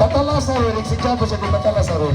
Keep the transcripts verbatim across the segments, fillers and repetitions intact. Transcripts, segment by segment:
Tata Lázarueriksï ikiapaxati, tata Lázaru.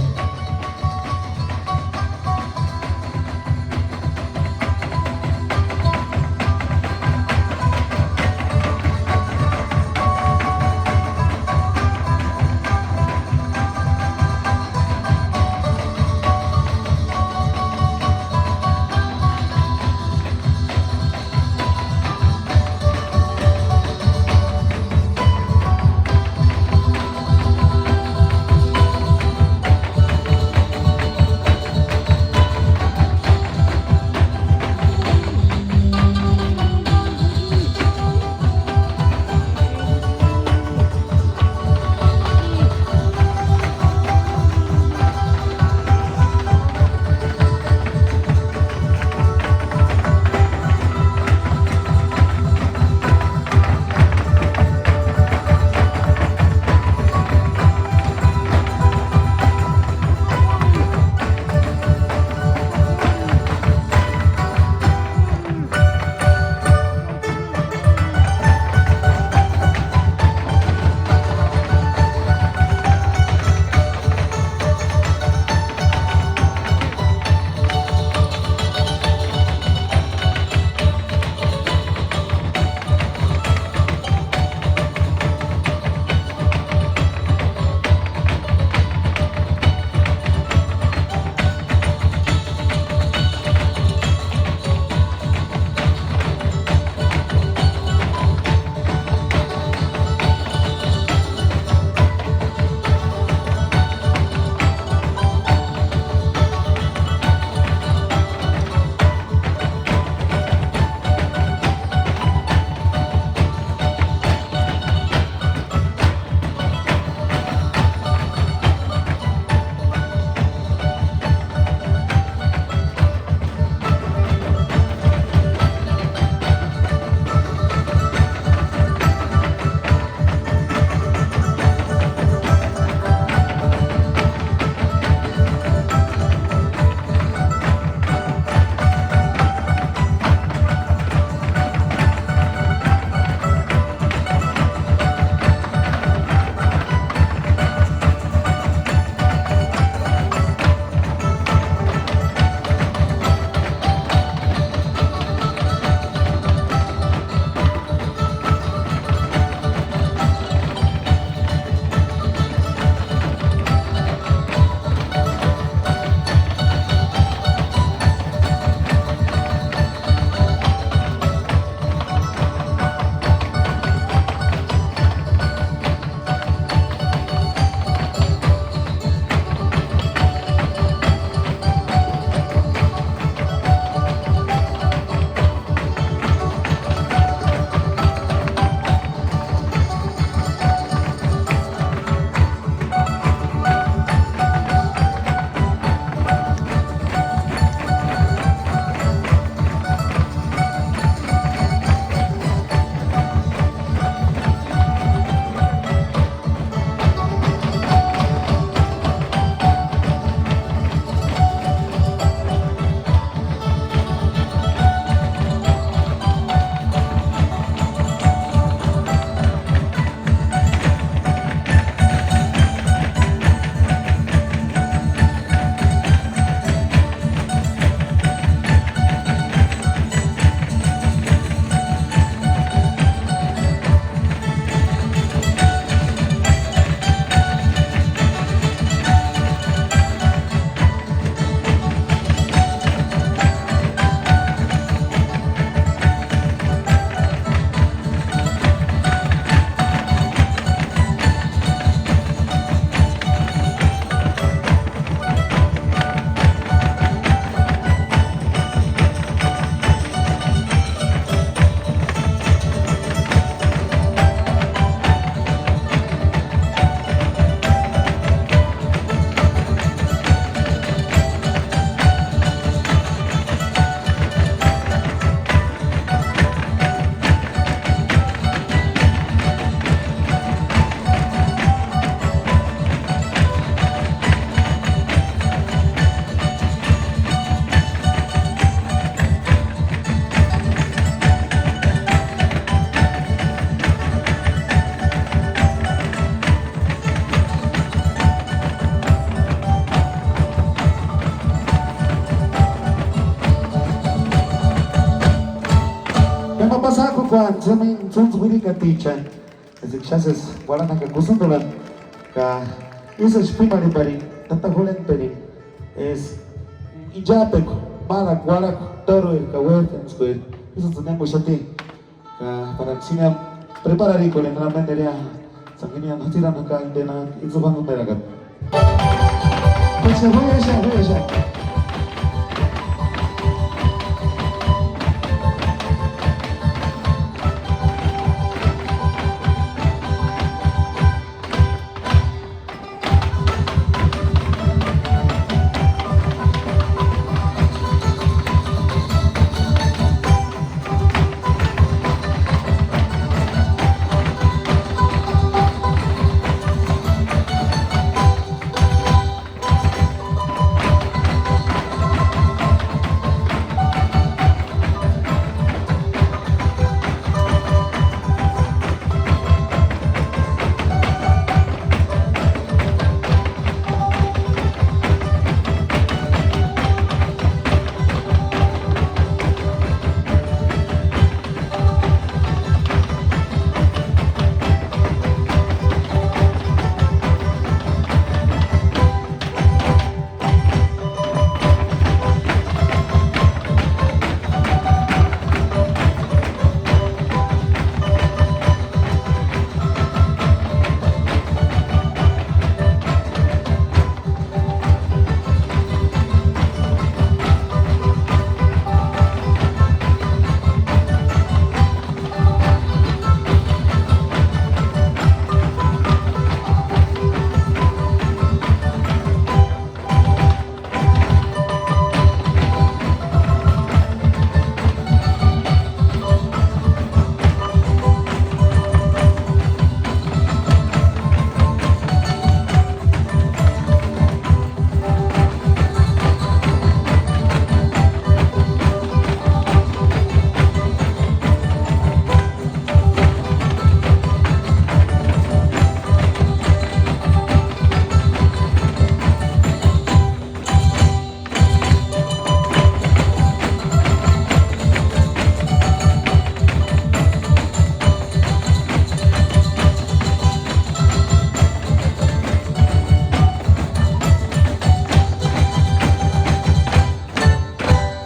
Tsuntsï uirikatichani, eska xáni sesi uarhani jaka kusïndurhani, ka ísï p'ímarhiparini tata jurhentperini, eska inchajpekua, márakua uarhakua, tórueri ka uéjpentskuri, ísïksïni nénguxati. Ka para que síni prepararhikorheni ambenderia, sanguiniani jatsïrani jaka inteni itsï juangumerakata. Juya, juya, juya.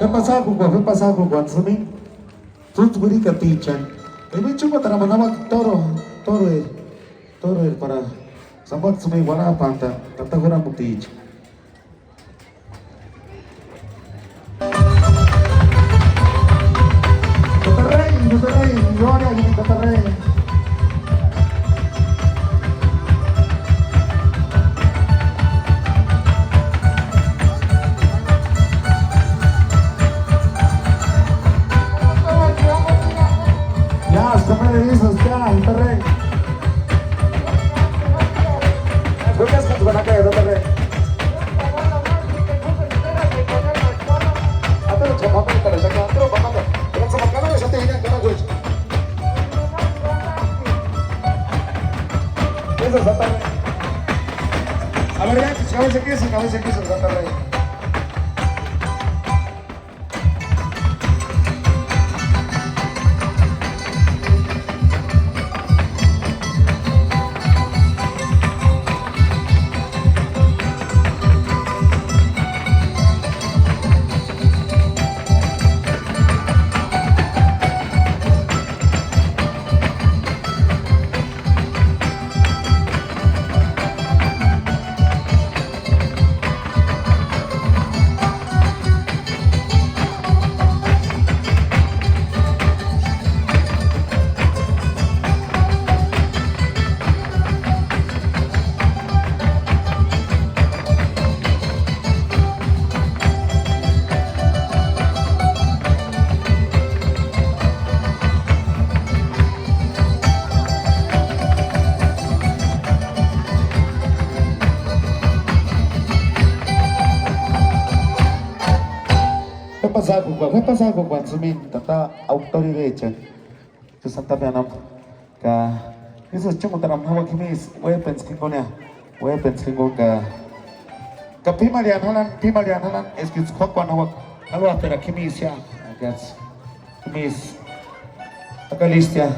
P'epasakukua, p'epasakukua, tsïni. Tsuntsï uirikatichani. Emi chúkutaramu jambaki toro, toroeri, toroeri para sambaktsïni uarhapantani tata juramuticha. Tata rey, tata rey, gloria a Dios, tata rey. Ya, hasta me dices, ya, tata rey. Buenas, buenas, buenas, tata rey. Eso, Santa Fe. A ver, ya, cabeza aquí, sí, cabeza aquí, sí, Santa Fe. P'epasakukua, p'epasakukua tsïni tata autoridechani. Santafe anamu. Ka ísï chúkutaramu jauaka jimisi uéjpentskua jinkunia, uéjpentskua jinkuni ka, ka p'ímarhiani jarhani, p'ímarhiani jarhani eskits'ï k'uákuani jauaka. Aluaperakua jimisi ya, jimisi. Acá listia.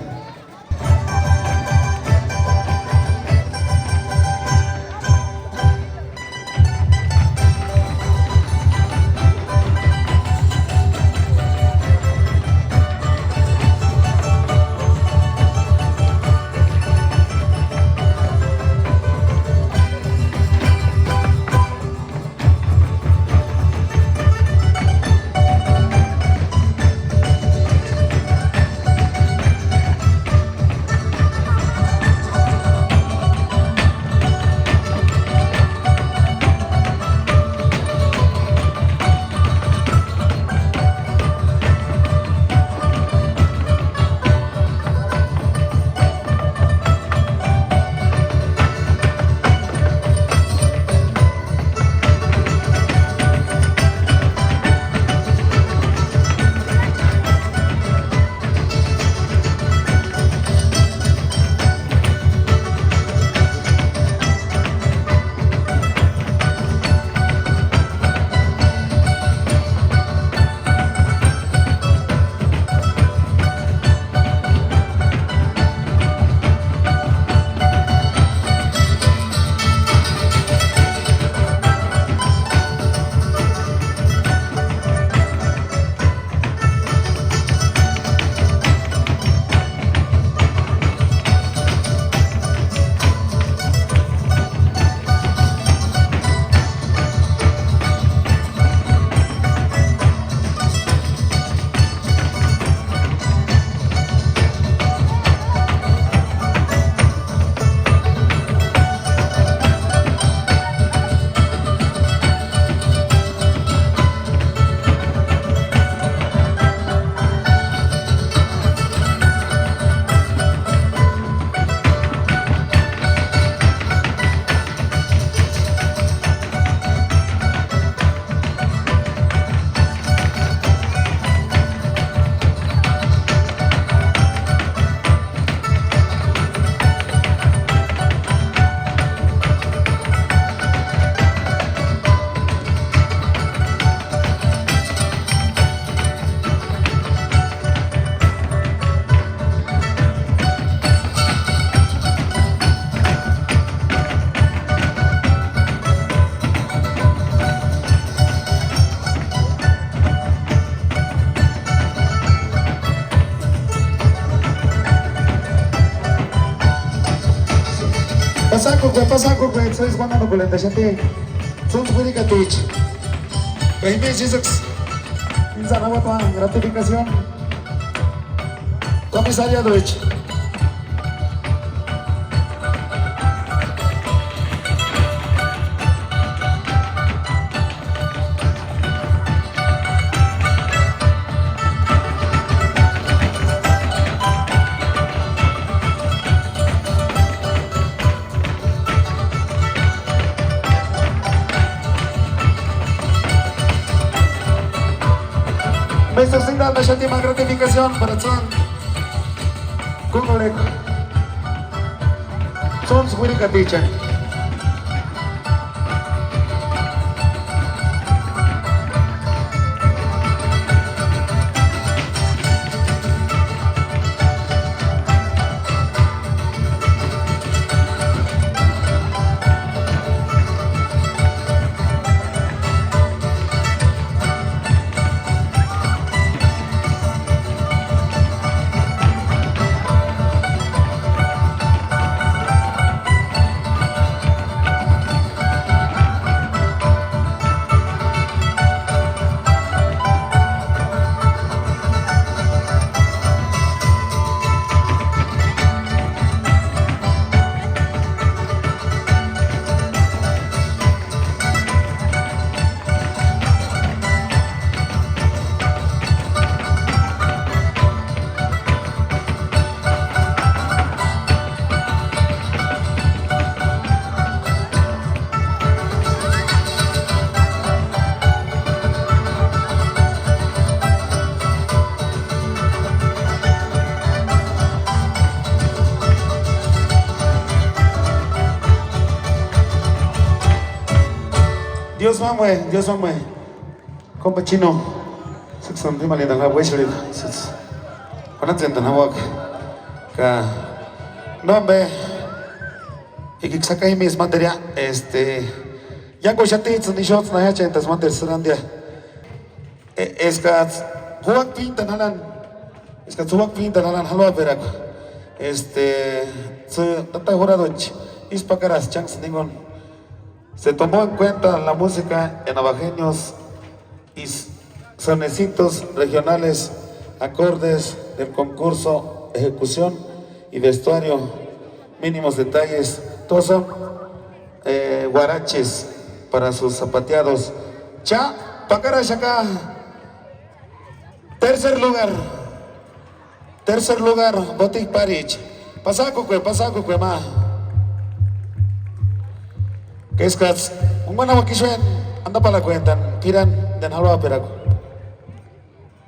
Pasakukue, pasakukue, sois Juan Anakulenda xati. Tsuntsï uirikaticha. Ka jimesï ísïksï. Insana uáp'a gratificación. Comisariadoecha. Mesïksï indani axati ma gratificación para Tsun. Kúkorhekua. Tsuntsï uirikatichani. Dios mamue, Dios mamue. Kompa Chino. Süksantu imalindani ja uéxurhikua. Juanhatsentani jauaka. Ka nómbe, ikiksï jaka jimesï máteru ya, este, iákuxatits'ïni ixejtsïni aiacheantasï máteru sïrandi ya. E- eskats'ï juákpintani jarhani, eskats'ï juákpintani jarhani jaluaperakua, este, tsü tata juraduechi ísï pakarasï chánksïni jinguni. Se tomó en cuenta la música en abajeños y sonecitos regionales acordes del concurso, ejecución y vestuario, mínimos detalles, todos son eh, huaraches para sus zapateados. Cha, pakaraxaka. Tercer lugar. Tercer lugar, Botik Parich. Pasakukue, pasakukue ma. Keskats, unguana wakixuen, andapalakuentani, piran, den jaluaperakua.